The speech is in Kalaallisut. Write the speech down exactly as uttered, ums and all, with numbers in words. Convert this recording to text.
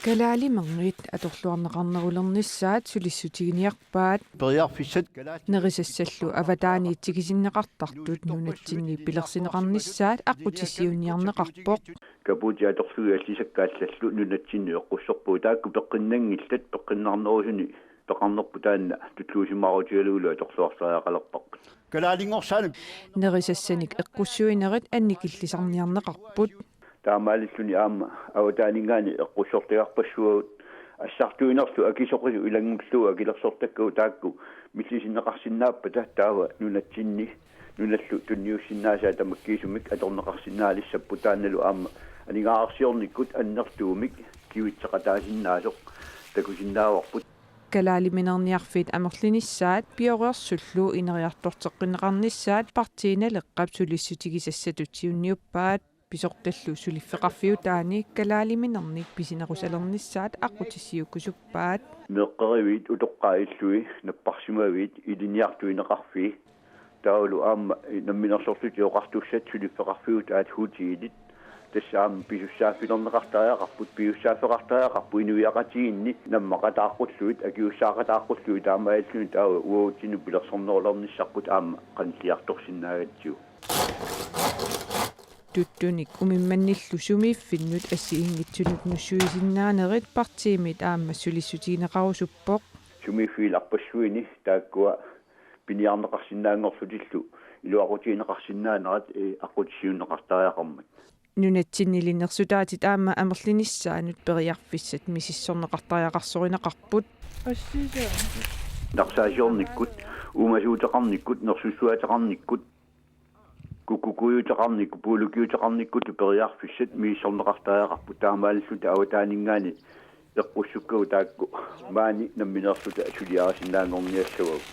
Kalaalimerngit atorluarneqarnerulernissaat sulissutiginiarpaat. Periarfissat kalaat. Nerisassallu avataaniit tikisinneqartartut nunatsinni pilersinneqarnissaat aqqutissiuunniarneqarpoq. Kapuuti atorlugit allisakka allallu nunatsinni eqqussorput taakku peqqinnanngillat, peqqinnarnerusuni peqarnerput taanna tulluusimaarutigalugulu atorluartariaqalerparput. Kalaalinngorsaanut. Nerisassanik eqqussuinerit annikillisarniarneqarput. Taamaalilluni aamma avataaninngaanniit eqqussortagarpassuagut, assartuinerlu akisoqisut ilanngullugu akilersortakkagut taakku millisinneqarsinnaappata taava nunatsinni nunallu tunniussinnaasaat tamakkiisumik atorneqarsinnaalissapput, taannalu aamma aningaasarsiornikkut annertuumik kivitseqataasinnaasoq takusinnaavarput. Kalaaliminerniarfiit amerlinissaat pioreersullu ineriartorteqqinneqarnissaat Partii Naleqqap sulissutigisassatut siunniuppaat. Pisortallu suliffeqarfiutaani kalaaliminernik pisinerusalernissaat aqqutissiuukkusuppaat. Meeqqeriviit utoqqaat illui napparsimaviit ilinniartuineqarfii. Taavalu aamma Namminersorlutik Oqartussat suliffeqarfiutaat hotelit. Tassa aamma pisussaaffilerneqartariaqarput, pisussaaffeqartariaqarput inuiaqatigiinni nammaqataaqqullugit, akisussaaqataaqqullugit, taamaalilluni taava uagutsinnut pilersornerulernissarput aamma qanilliartorsinnaagatsigu. Tuttunik umimmannillu sumiiffinnut assigiinngitsunut nussuisinnaanerit partiimit aamma sulissutigineqarusuppoq. Sumiiffiit arpassuini taakkua piniarneqarsinnaanngorlutillu iluaqutigineqarsinnaanerat, eh, aqqutissiuunneqartariaqarmat. Nunatsinni ilinniarsutaatit aamma amerlinissaannut periarfissat misissorneqartariaqarsorineqarput. Naqsaasiornikkut, uumasuuteqarnikkut, nersussuaateqarnikkut, kukkukujuuteqarnikkut, puulukiuteqarnikkut periarfissat misissorneqartariaqarput, taamaalilluta avataaninngaanniit eqqussukkagut taakku maani nammineerluta suliarisinnaanngorniassavagut.